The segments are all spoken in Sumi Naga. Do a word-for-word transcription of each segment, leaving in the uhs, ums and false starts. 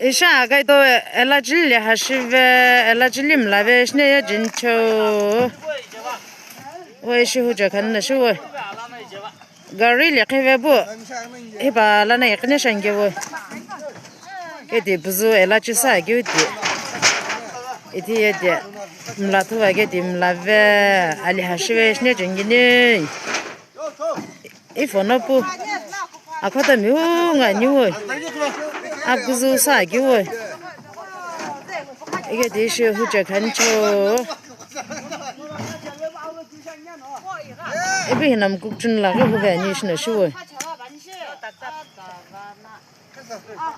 Isha kaito ela chili hashive, ela chili mlave shine ye jincho. We ishi huja khanna shiwe. Gari le khive bu. Hipa lana iqine shange we. Kedi buzu ela chisa giu di. Iti ye di. Mla thuva kedi mlave. Ali hashive shine jingine. Ifono pu. Akhoto miu ngani woi. Akuzu sa ki woi. Ike di shi huche khancho. Ibi hinam kukchun la ki huve ani shi na shi woi.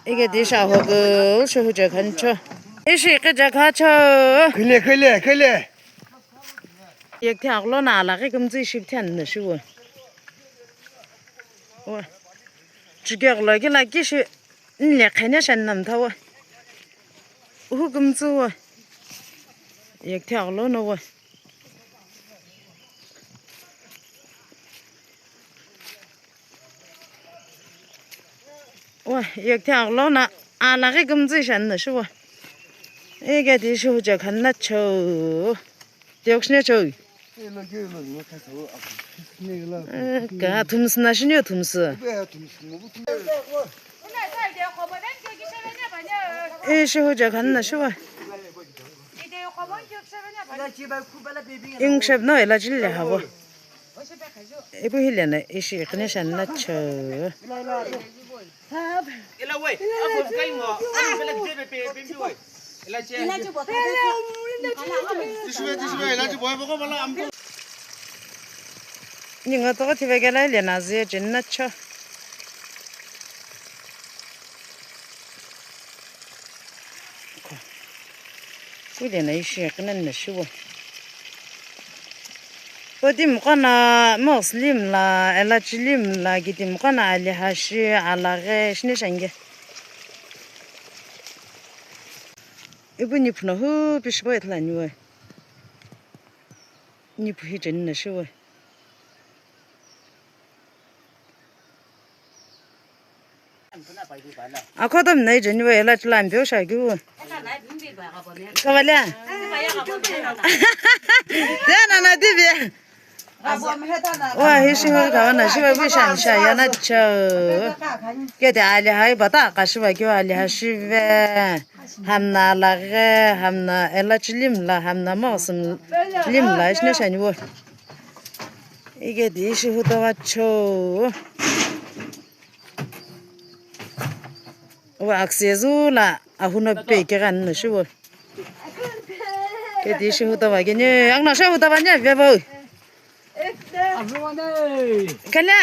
Ike di sha hogu shi huche khancho. Ishi kija khacho. Khile, khile, khile. Yek thi agholo na alaghi kümtsü ishi pthi ani na shiwu. Wa. Chike agholo kila kishi nile khene shani na mtha wa. Uhu kümtsü wa. Yek thi agholo na wa. Wa, yek thi agholo na alaghi kümtsü shani na shiwu. Ike di shi huche khanna cho. Tiyok shine choi. Ka thumsü na shine thumsü. E shi huja khan na shiwa. Ing shep no ela chili le habo. Ipu hile na ishi kine shan na cho. Ninga toko thive kela ile na zie chin na cho. Kule na ishi kine na shiwo. Podi mqana moslim la, elachilim la, kiti mqana alihashi, alaghe, shine shange. Ipu niphu no hu pishipo ithulu aniwe. Niphu hi cheni na shiwe. Akhoto mna ijeni we ela chila mpeu shakiu. Kavala. Tena na dibi. Wa hi shiho kawana shiwa bishan sha yana cho. Kete ali hai bata kashiwa kiu ali hashive. Hamna alaghe, hamna elachilim la, hamna moslim la, ishine shani wo. Ike di ishi hutawa cho. Wa aksizu la ahuno pe ke gan na shiwo. Ke di ishi hutawa ke ne, ang na sha hutawa ne, vebo. Kala.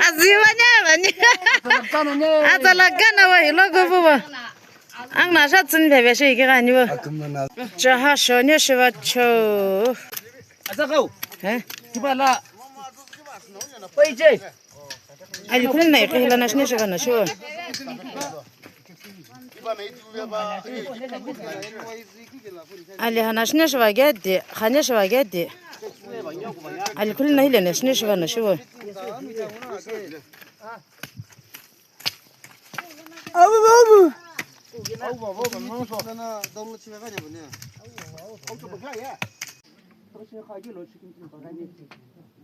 Aziwa ne, bani. Atalakana wa hilo gobo wa. Ang na sha tsin bebe shi ke gani wa. Jaha sho ne shiwa cho. Azakau. He? Kibala. Oi je. Ali khulina iqi hila na shine shiwa na shiwa. Ali hana shine shiwa gedi, khane shiwa gedi. Ali khulina hile na shine shiwa na shiwa. Abu, abu.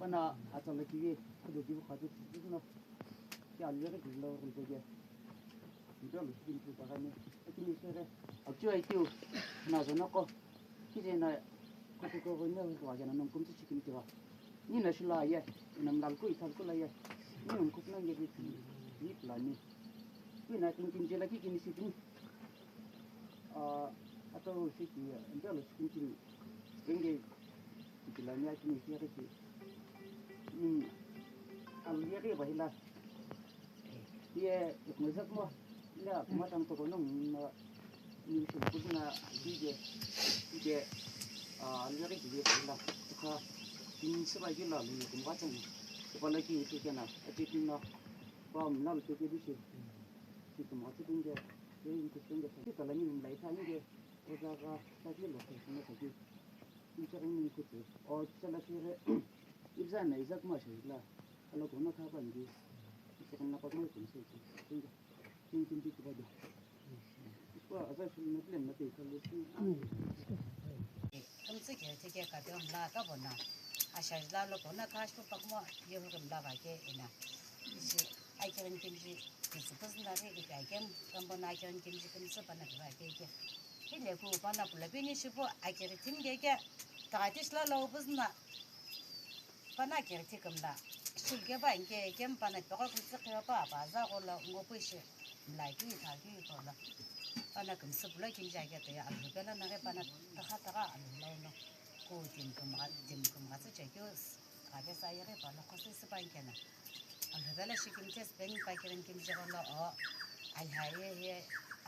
Bana atsala kivi, kudo kivi khaju tsitsi no. Ki alughi kiji lo rulpeghi. Njo lo kiji lo pagani. Akini shere. Akiju aitiu. Na zono ko. Kije na kuku ko ne wa gana non kumtsi chikini tiwa. Ni na shula ye. Na mlal ku ithal ku la ye. Ni non kuku na nge ni plani. Ni na kin kin jela ki kini sipini. Ah, ato siki njo lo chikini chini. Renge, kila ni akini kiyakiti. Hmm. Aliyakiti bahila. Ye, ngozakmo. Ila, kuma tang toko nung, na, ni shukuna, kije, kije, ah, aliyakiti ye bahila. Ka, ni siba gila, ni kuma tang. Kepala ki itu kena, ati kina, ba, mna lu teke bishi. Ni kuma tu tunge, ye, ni tu tunge. Kala ni mlai tang ge. Ozaga taghi lo khe shino taghi. Ichaghi ni kutsi. O chala kire. Ibza na iza kuma shila. Alo kono kha pa ndi. Ichaghi na pa kuma kumse. Thank you. Kümtsü khe thike kade omla ka bona. Asha jila lo bona kashpu pakmo yehu kümla va ke ina. Ishi akirin kimji kisi kuzna ke ke akem kambona akirin kimji kümtsü pana va ke ke. Hile ku pana pula bini shipu akiri thim ke ke. Tagati shila lo buzna. Pana kiri thikümla, shilke pa anke kempana pegho kümtsü qhipepa pa za gholo ngopu ishi mla keu ithulu keu ithulu. Pana kümsü pulo kimji ake toye Alhou pelo naghi pana tagha tagha Alhou lono ku timi kümgha, timi kümgha tsü chekeu ghapesü ayeghi palo khosi süpa ankena. Alhou pelo shi kimthe süpeni pa kirin kimji gholo o Alhou ye ye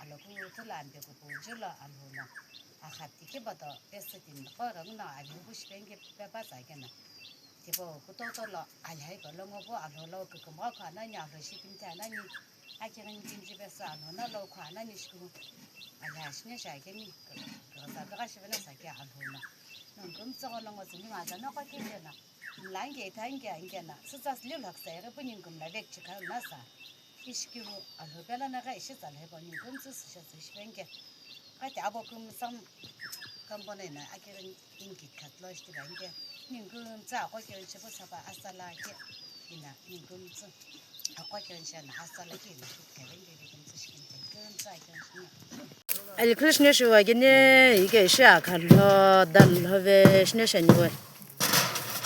aloku ithulu ampe kupu julo Alhou no. Akha tiki pato pesü timi qo ghenguno Alhou pu shipeni ke pepa sa kena. Tipau kutoto lo Alhou pelo ngopu Alhou lo kükümgha khu anani Alhou shi kimthe anani. Akirin kimji pesü Alhou no lo khu anani shiku. Alhou shine shi akemi. Kürüsa pegha shivena sa ke Alhou no. Nungkümtsü gholo ngo tsüni ngaza no qo kile na. Mla anke itha anke anke na. Sütsa sili lhoksa ere pu ningkümla vek chikha na sa. Ishikeu Alhou pelo naghi ishi tsa lhebo ningkümtsü sisha tsü shipeni ke. Kati abo kümsam kambona ina akirin ingit khatlo shitiba inke ningkümtsü aqo kirin shipu sapa asala ke ina ningkümtsü aqo kirin shana asala ke ina karen bebe kümtsü shikin kümtsü akirin shina. Alikhulu shine shuwa kene ike ishi akhalho dalho ve shine shaniwe.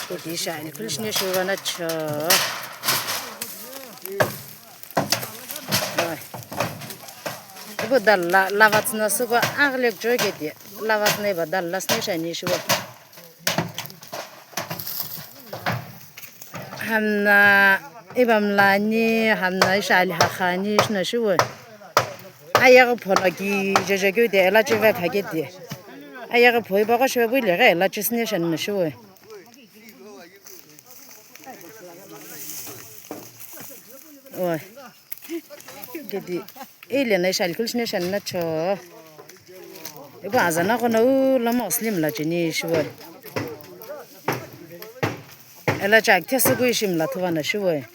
Kedi ishi alikhulu shine shuwa na cho. Ibu dal la, lava tsüna süko aghilek jo kedi. Lava tsüna iba dal la sine shani shuwa. Hamna iba mlani, hamna ishi ali hakhani shina shuwa. Ayeghi pho no ki jojo keu de ela chive khakedi. Ayeghi pho iba qo shive bu ileghi ela chisine shani na shuwa. Oi. Kedi, ile na ishi alikhulu shine shani na cho. Ibu azana kono u lama oslim la chini shiwe. Ela chak thesü ku ishi mla thuva na shiwe.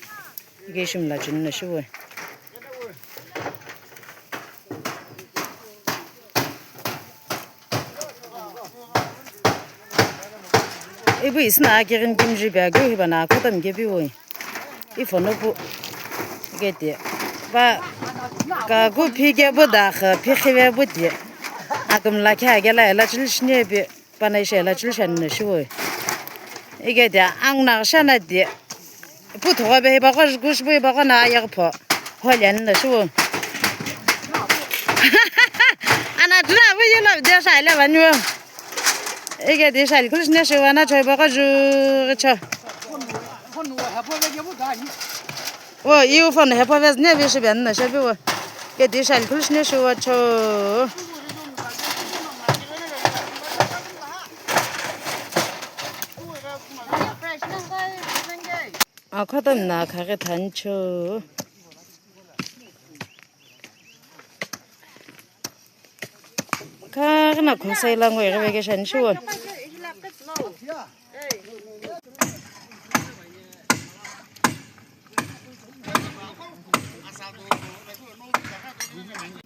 Ike ishi mla chini na shiwe. Ibu isna akirin kimji bag hiba na kota mge biwe. Ifono pu gete. Ba ka gu phi ge bu da kha phi khive bu di. Akümla khe agela ela chil shine bi. Pana ishi ela chil shani na shiwe. Igete ang na shana di. Pu thogha be hiba qo gu shipu hiba qo na ayeghi pho. Holi ani na shiwe. Ana dra bu yula de sha ile bani wo. Igete ishi alikhulu shine shiwa na choi boko ju cho. O, iu phone hepo vez ne vi shibe na shebi wo. Kedi ishi alikhulu shine shiwa cho. Akhoto na khaghi thancho. Kaghi na khosai langu ighi vacation shiwo.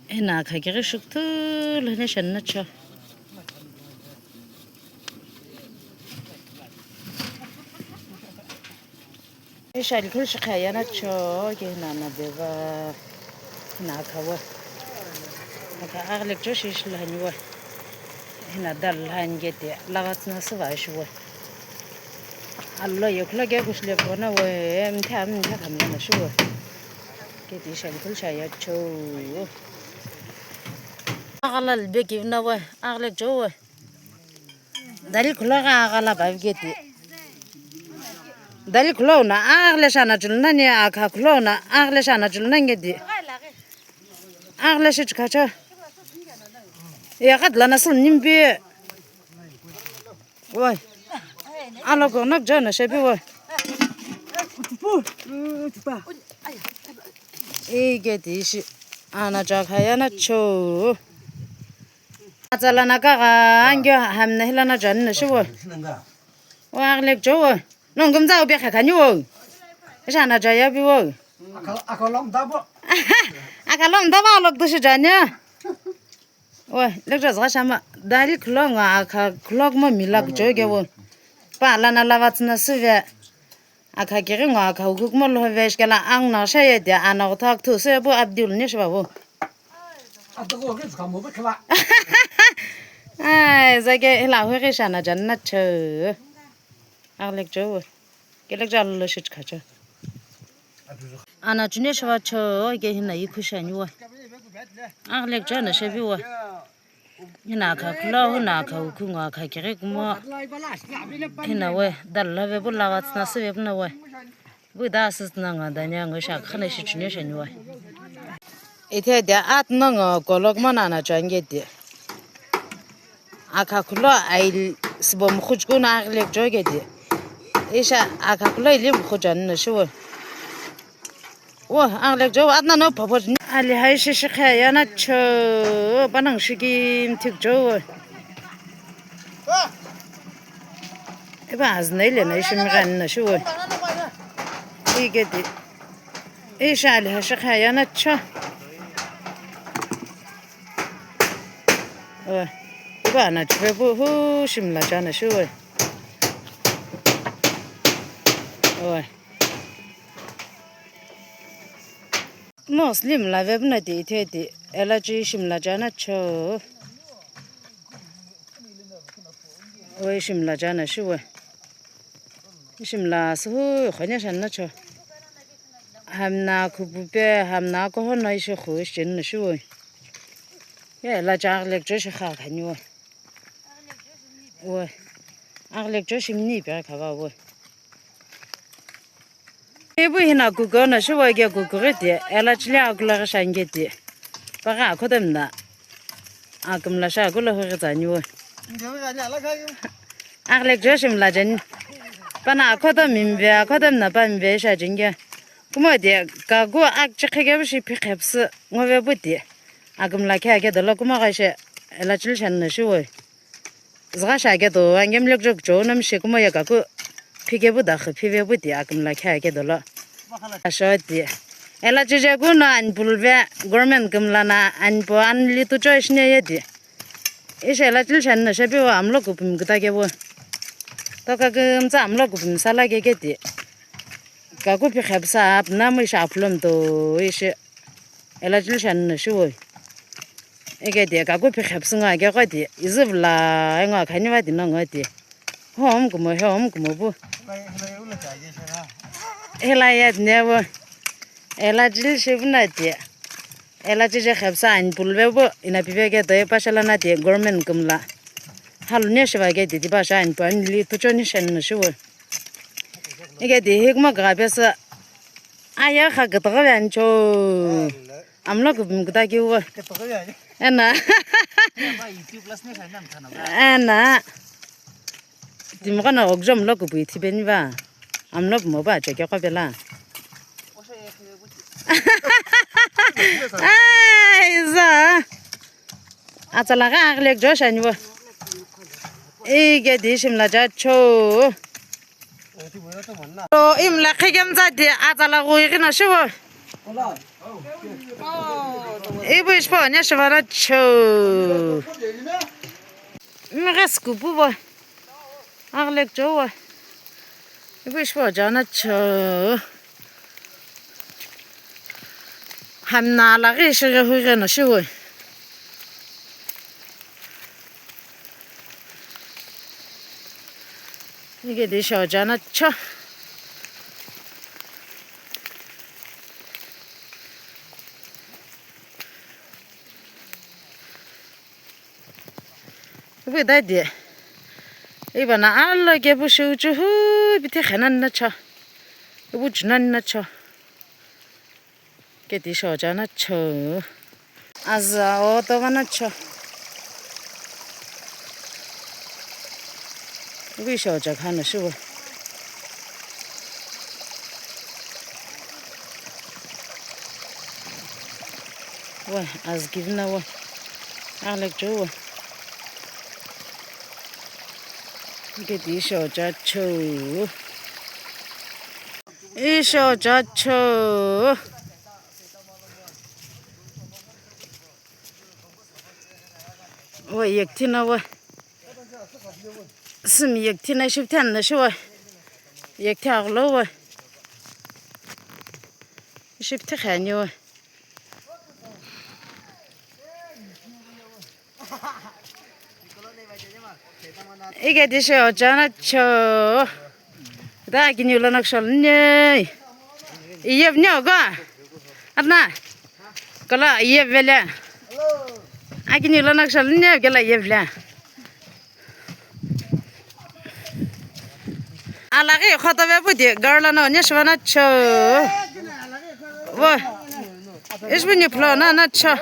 Ena khaghi shukthulu hene shanna cho. Ishi alikhulu shi khayana cho ke hina na beva hina khawa. Aka aghilek cho shi shi lhaniwa. Hina dal lhani gete lava tsüna süva shiwa. Allo ye khula ke kushile kona we mtha mtha khamla na shiwa. Gete ishi alikhulu shaya cho. Aghala lbe kivna we aghilek cho we. Dali khuloghi aghala bavi geti. Dali khulou na aghile shana chulunani, akha khulou na aghile shana chulunani geti. Aghile shi chikhacha. Iya khat lana sul nimbi. Woi. Alo kono jona shepi woi. Igeti ishi. Ana chakha yana cho. Atsa lana kagha angio hamna hilana jani na shiwo. Wa aghilek jo wo. Nongum za ubi khakhani wo. Isha na jaya bi wo. Akal-, akalom dabo. Akha lo mtava lo kutushi janya. Oi, lecture zgha shama. Dali khulongo akha khulok mo mila kucho ke wo. Pa lana lava tsna suve. Akha kiri ngo akha uku kumo lo ve shkela ang na sha ye de ana thak thu se bu Abdul ne shba bu. Ai, zake ila hu ke shana janna cho. Aglek cho. Kelek jalo lo shi khacha. Ana chune shwa cho ke hina ikhu shani wa. Aglek cho na shebi wa. Hina kha khulo, hina kha ukhu ngo kha kiri kumo. Hina we, dal la ve bu la wa tsna se ve bu na we. Bu da sis na nga da nya ngo sha khana shi chune shani wa. Ithe de at no ngo kolok mo na na chang ge de. Akha khulo ai sibom khuchku na aglek jo ge de. Isha akha khulo ili khuchan na shu. Wo, ang lek jo, adna no phaphot ni. Ali hai shi shi kha ya na cho, panang shi ki thik jo. Eba az nei le na ishi mi gan na shu. Ige di. Isha ali hai shi kha ya na cho. Eba na chwe bu hu shim la cha na shu. Oi. No slim la ve bna ti the ti ela chi shim la jana cho. Oi shim la jana shu we. Shim la su hu khanya shan na cho. Hamna khupu pe hamna ko ho na ishi khu shin na shu we. Ye la jang lek cho shi kha khani we. Oi. Aglek jo shimni pe kha va oi. Ibu hina kuko na shuwa ge kuko ge de, ela chile akula ge shange de. Paga akhodam na. Akamla sha akula ho ge zani oi. Aglek jo shimla jan. Pana akhodam mimbe, akhodam na pa mimbe sha jinge. Kuma de, kagu ak chikhe ge shi pi khepsu ngove bu de. Akamla khe ake dolo kuma ga she, ela chil shan na shu oi. Zgha shi ake do, angem lek jok jo, nam shi kuma ya kaku phike bu da khe phive bu di akamla khe ake dolo. Asho di. Ela chije ku no an pulve, government kumla na an po an li tu choice ne ye di. Ishe ela chil shan na shebi wa amlo kupum kuta ke bu. To ka kumtsa amlo kupum sala ke ke di. Kaku phi khepsa ap na mu isha aplom to ishe. Ela chil shan na shu oi. Ege de kaku phi khepsu nga ge ko de. Izuvla ngo khani va di no ngo de. Hom kumo, hom kumo bu. Hela ya ne bu. Ela chil shi bu na de. Ela chije khepsa an pulve bu. Ina pive ge de pashala na de government kumla. Halu ne shiva ge de di pasha an pu an li tu choni shan na shu oi. Ege de hikma ga pesa. Aya kha gataga yan cho. Amlo kupum kuta ki wo. Ena. Ena. Timi kono okjom lo kupu ithi beni ba. Amlo mo ba che ke ko bela. Ai za. Atsala ga aglek jo shani wo. Ige di shimla ja cho. O imla khigem za di atsala go igina shu wo. Ibu ishpo nya shivara cho. Mires kupu bo. Aglek jo wo. Ibu ishpo jana cho. Hamna la ghi shi ghi hui ghi no shi hui. Ige di sho jana cho. Ibu dai di. Iba na alo ke bu shu chu hu biti khanan na cha. Ibu chunan na cha. Ke ti sho jana cho. Aza o to vana cho. Ibu sho ja khana shu. Wa, az givna wa. Alek jo wa. Ke ti sho ja cho. Isho cha cho. Wa yekthi na wa. Simi yekthi na shipthi na shi wa. Yekthi aglo wa. Shipthi khani wa. Ike di shi ojana cho. Da kini ulo nak shol ne. Iyev ne oga. Atna. Kala iyev vele. Akini ulo nak shol ne gela iyev le. Alaghi khota ve puti garla no ne shivana cho. Wo. Ishbini phlo na na cho.